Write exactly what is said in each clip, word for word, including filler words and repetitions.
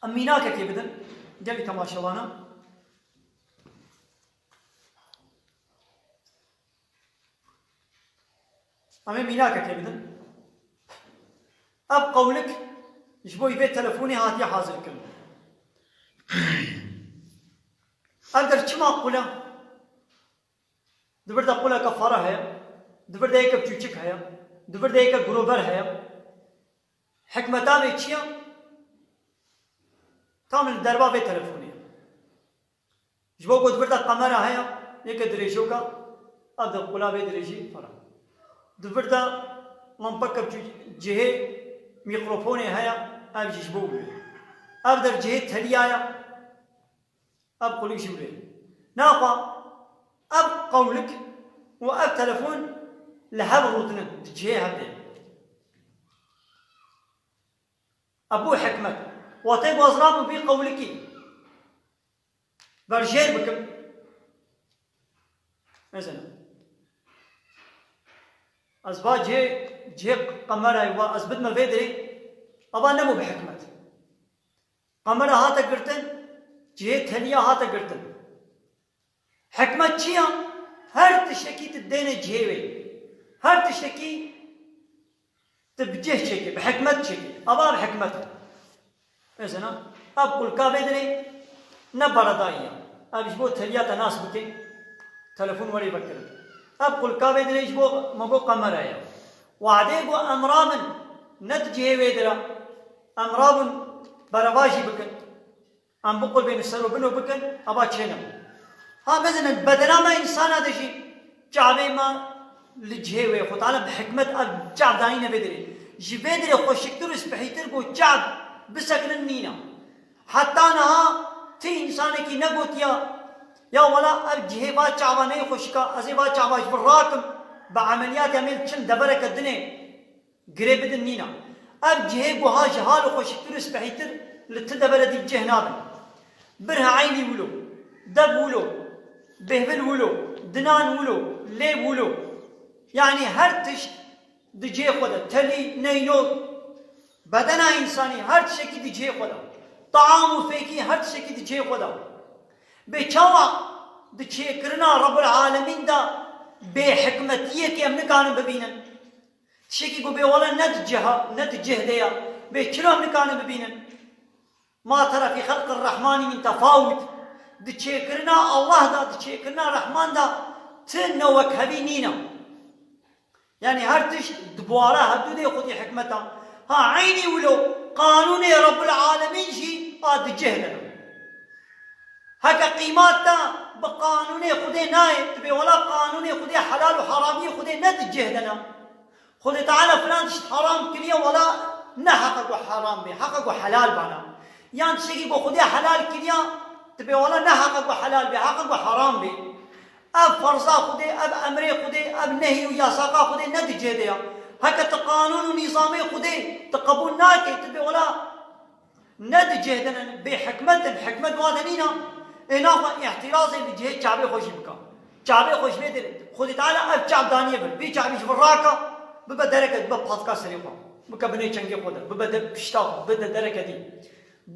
Em mînakekê bidin, gelî temaşevana. Em ê mînakekê bidin. Ev qewlik ji bo vê telefonê hatiye hazirkirin. Ev der çima qul e? Di vir de quleke fare heye, di vir de yeke çûçik heye, di vir de yeke girover heye. Hikmeta vê çi ye? Tam li derba vê telefonê ye. Ji bo ku di vir de kamera heye, yeke dirêjoka, ev de qula vê dirêjî fare. Di vir de lampeke çû-, cihê mîkrofonê heye, ev jî ji bo wê. Ev der cihê teliya ye, ev qulik jî wê. Naxwe ev qewlik û ev telefon li hev rûdinin, di cihê hev de. Ev bû hikmet. Wextê ku ez rabim vî qewlikî berjêr bikim. Mesela, ez va cihê, cihê kamerayê va ez bidime vê dirê, ava nebû bi hikmet. Kamera hate girtin, cihê teliya hate girtin. Hikmet çi ya? Her tiştekî tu dêne cihê wê. Her tiştekî tu bi cih çêkî, bi hikmet çêkî. Ava bi hikmet e. Mesela, ev qulka vê dirê ne beredayî ya. Ev ji bo teliya te nas bike, telefon werê vekirin. Ev qulka vê dirê ji bo, me bo kamera ye. Wadê ku em rabin, ne di cihê wê dire, em rabin berevajî bikin. Em biqulbên ser û bino bikin, eva çêne. Ha, mezinin bedena me însana de jî çavê me li cihê wê. Xwe Teala bi hikmet ev çav danîne vê dirê. Ji vê dirê xweşiktir û spehîtir ku çav bisekinin nîne. Heta niha ti însanekî negotiya, ya wela ev cihê va çava neyê xweşika, ez ê va çava ji vir rakim, bi emeliyat ya mêl çin devereke dinê. Girê bidin nîna. Ev cihê guha ji hal û xweşiktir û spehîtir li ti devere dî bi cih nabin. Birh eynî wilo, dev wilo, bêhvil wilo, dinan wilo, lêv wilo. Yanî her tişt di cihê xwe de, telî, neyno, bedena însanî, her tiştekî di cihê xwe de. Taam û fêkî, her tiştekî di cihê xwe de. Bê çawa di çêkirina Rebbul Alemîn de bêhikmetiyekê em nikarin bibînin? Tiştekî ku bê wele ne di ciha, ne di cih de ya. Bê çira em nikarin bibînin? Ma tera fî xelqir rehmanî min tefawut. Di çêkirina Allah da, di çêkirina Rehman da ti newekhevî nîne. Yanî her tişt di buwara hevdû de xwedî hikmeta. Ha, eynî wilo qanûnê Rebbul Alemîn jî a di cih de ne. Heke qîmat da bi qanûnê Xwedê nayê, dibê wela qanûnê Xwedê helal û heramiyê Xwedê ne di cih de ne. Xwedê Teala filan tişt heram kiriye, wela ne heqe ku heram bê, heqe ku helal bana. Yan tiştekî ku Xwedê helal kiriya, dibê wela ne heqe ku helal bê, heqe ku heram bê. Ev ferza Xwedê, ev emrê Xwedê, ev nehy û yasaqa Xwedê ne di cih de ya. Heke ti qanûn û nîzamê Xwedê ti qebûl nakê, dibê wela ne di cih de ne, bê hikmet in, hikmet wa de nîna, ê naxwe îhtirazê li cihê çavê xwe jî bika. Çavê xwe ji vê derê, Xwedê Teala ev çav daniye vir, vî çavî ji vir raka, bibe dereke, bibe patka serê xwe, bike binê çengê xwe de, bibe de pişta xwe, bibe dereke dî.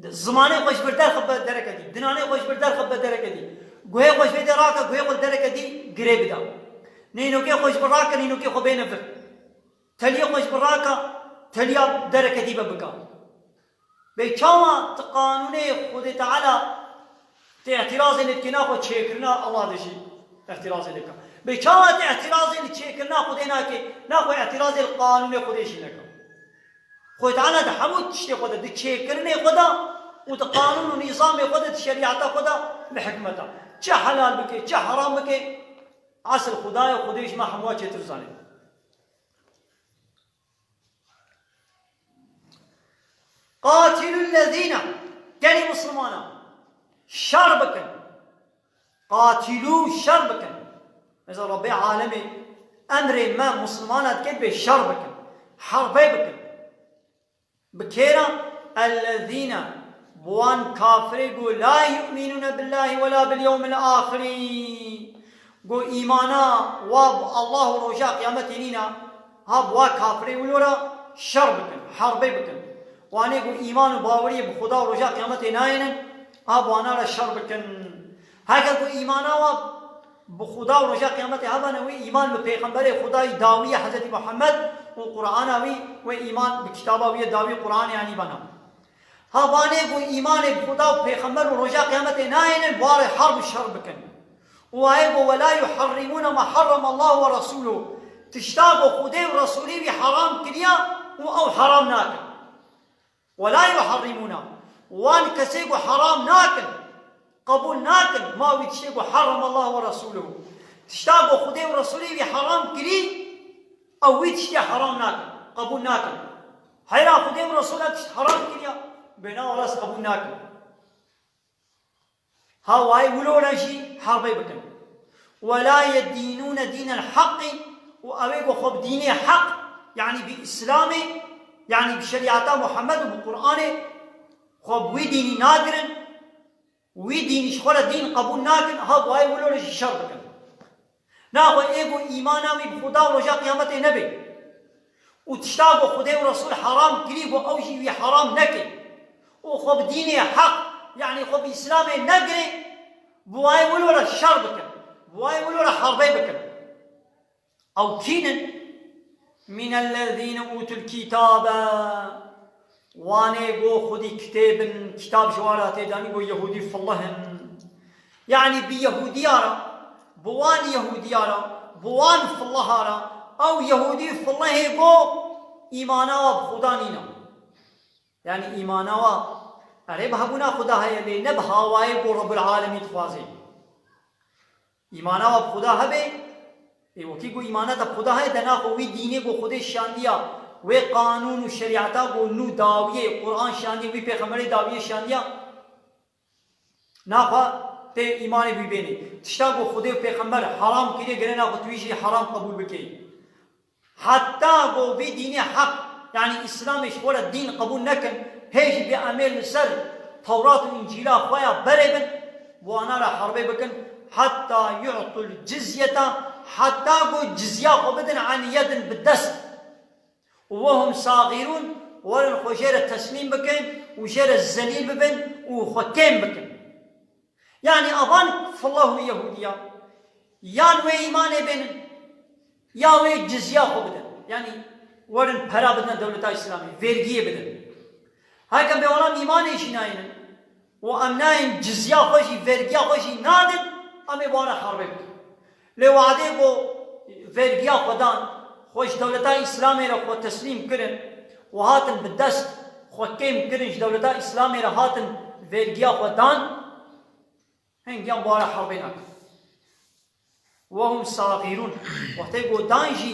Zimanê xwe ji vir derxe bibe dereke dî, dinanê xwe ji vir derxe bibe dereke dî. Guhê xwe ji vê de rake, guhê xwe dereke dî girê bida. Nînokê xwe ji vir rake, nînokê xwe bêne vir. Teliyê xwe ji vir rake, teliya dereke dî be bika. Bê çawa ti qanûnê Xwedê Teala ti îhtirazê lê dikê, naxwe çêkirina Allah de jî îhtirazê lê bika. Bê çawa ti îhtirazê li çêkirina Xwedê nakê, naxwe îhtirazê li qanûnê Xwedê jî neke. Xwedê Teala di hemû tiştê xwe de, di çêkirinê xwe de û di qanûn û nîzamê xwe de, di şerîeta xwe de bi hikmeta. Çi helal bike, çi heram bike, esil Xuda ye, Xwedê ji me hemûya çêtir zanî. Qatilû lezîne, gelî Mislimana, şer bikin. Qatilû, şer bikin. Mesela Rabbê Alemê emrê me Mislimana dike bê şer bikin. Herbê bikin. Bi kê re? Ellezîne, bi wan kafirê ku la yu'mînûne billahî wela bil yewmil axirî. Ku îmana wa bi Allah û roja qiyametê nîna, ha bi wa kafirê wilo re şer bikin, herbê bikin. Wanê ku îman û baweriyê bi Xuda û roja qiyametê nayênin, ha bi wana re şer bikin. Heger ku îmana wa bi Xuda û roja qiyametê hebene, wê îman bi pêxemberê Xuda yî dawî ye Hezretî Muhammed û Qur'ana wî, wê îman bi kitaba wî ye dawî Qur'anê anî bana. Ha vanê ku îmanê bi Xuda û pêxember û roja qiyametê nayênin, bi wa re herb û şer bikin. Û ayê ku, "Ve la yuharrimûne ma harrama Allahu ve rasûluhu." Tişta ku Xwedê û Resûlê wî heram kiriya û ew heram nakin. "Ve la yuharrimûne." Wan kesê ku heram nakin, qebûl nakin, ma wî tiştê ku harrama Allahu ve rasûluhu. Tişta ku Xwedê û Resûlê wî heram kirî, ew wî tiştê heram nakin, qebûl nakin. Heyra Xwedê û Resûla tişt heram kiriya, bêna wala ez qebûl nakim. Ha wayê wilo re jî herbê bikin. "Ve la yedînûne dînel heqî", û ew ê ku xwe bi dînê heq, yanî bi Îslamê, yanî bi şerîeta Muhammed û bi Qur'anê, xwe bi wî dînî nagirin, wî dînî ji xwe re dîn qebûl nakin, ha wayê wilo re jî şer bikin. Naxwe ê ku îmana wî bi Xuda û roja qiyametê nebe û tişta ku Xwedê û Resul heram kirî ku ew jî wî heram neke û xwe bi dînê heq, yanî xwe bi Îslamê negire, bi wayê wilo re şer bikin, bi wayê wilo re herbê bikin. Ew kî nin? "Mînellezîne ûtul kîtabe", wanê go xwedî kitêb in, kitab ji wan re tê danî, go Yehûdî filih in. Yanî bi Yehûdiya re, bi wan Yehûdiya re, bi wan filiha re, ew Yehûdî filihê go îmana wa bi Xuda nîne. Yanî îmana wa erê bi hebûna Xuda heye, lê ne bi hawayê go Rebbul Alemîn dixwaze. Îmana wa bi Xuda hebe, ê wekî ku îmana te bi Xuda heye, de naxwe wî dînê ku Xwedê şandiya, wê qanûn û şerîeta ku nû dawiyê, Quran şandiye, wî pêxemberê dawiyê şandiya, naxwe tê îmanê wî bênê. Tişta ku Xwedê û pêxember heram kiriye, gere naxwe tu wî jî heram qebûl bikey. Heta ku vî dînê heq, yanî Îslamê ji xwe re dîn qebûl nekin, hê jî bê em ê li ser Tewrat û Încîla xwe ya berê bin, bi wana re herbê bikin, heta yu'tul cizyeta, heta ku cizya xwe bidin an yedin bi dest. Û wehum sagîrûn, werin xwe jê re teslîm bikin û jê re zelîl bibin û xwe kêm bikin. Yanî avan filih û Yehûdiya, yan wê îmanê bênin, ya wê cizya xwe bidin. Yanî werin pera bidin dewleta Îslamê, vergiyê bidin. Hekem bê wana îmanê jî nayênin û em nayên cizya xwe jî, vergiya xwe jî nadin, em ê bi wan re herbê bikin. Lê wadê ku vergiya xwe dan, xwe ji dewleta Îslamê re xwe teslîm kirin û hatin bi dest, xwe kêm kirin, ji dewleta Îslamê re hatin vergiya xwe dan, hingiyan bi wan re herbê nakin. Wehum sagîrûn. Wextê ku dan jî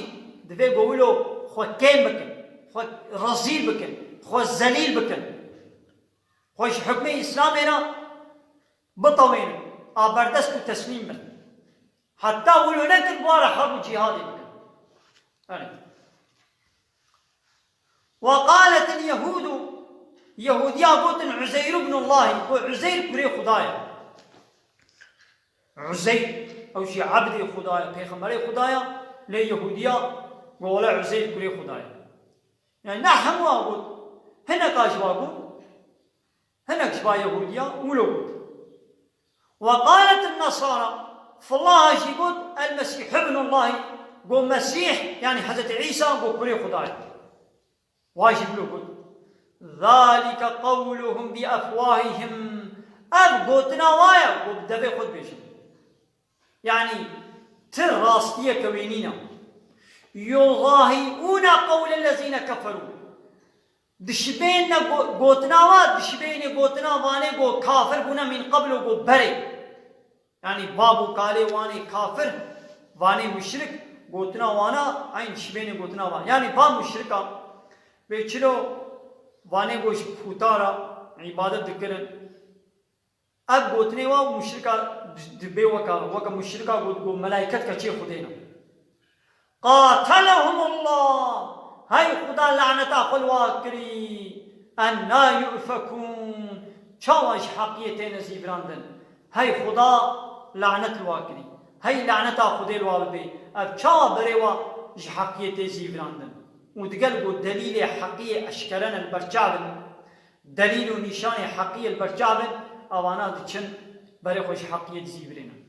divê ku wilo xwe kêm bikin, xwe rezîl bikin, xwe zelîl bikin. Xwe ji hukmê Îslamê re bitewênin, a berdest û teslîm bin. Heta wilo nekin, bi wan re herb û cîhadê bikin. Erê. Ve qaletil yehûdu, Yehûdiya gotin Uzeyr ibnullahî, ku Uzeyr kurê Xuda ye. Uzeyr, ew jî ebdê Xuda ye, pêxemberê Xuda ye, lê Yehûdiya got wele Uzeyr kurê Xuda ye. Yani ne hemû a got, hineka ji wa got, hinek ji ba Yehûdiya wilo got. Ve qalet nesara, filaha jî got, El Mesîh ibnullahî, got Mesîh, yani Hezretî Îsa, got kurê Xuda ye. Wa jî wilo got, Zalike qewluhum bi efwahihim, ev gotina wa ye, got bi devê xwe dibêjin. Yani ti rastiyeke wê nîne. Yuzahîûne qewlellezîne keferû. Dişibêne go-, gotina wa, dişibêne gotina vanê go kafir bûne min qeblo go berê. Yani bab û kalê wanê kafir, vanê muşrik, gotina wana eyn dişibêne gotina van. Yani va muşrika, bê çilo vanê go ji pûta re îbadet dikirin. Ev gotinê wa muşrika di-, dibê weka, weke muşrika got, got, "Melaiket keçê Xwedê ne." Qatelehumullah! Hey Xuda laneta xwe li wa kirî! Enna yu'fekûn! Çawa ji heqiyê têne zîvirandin? Hey Xuda lanet li wa kirî! Hey laneta Xwedê li wa bibê! Ev çawa berê wa ji heqiyê tê zîvirandin? Û digel got, delîlê heqiyê eşkere ne li ber çav in. delîl û nîşanê heqiyê li ber çav in, ewana diçin berê xwe ji heqiyê dizîvirînin.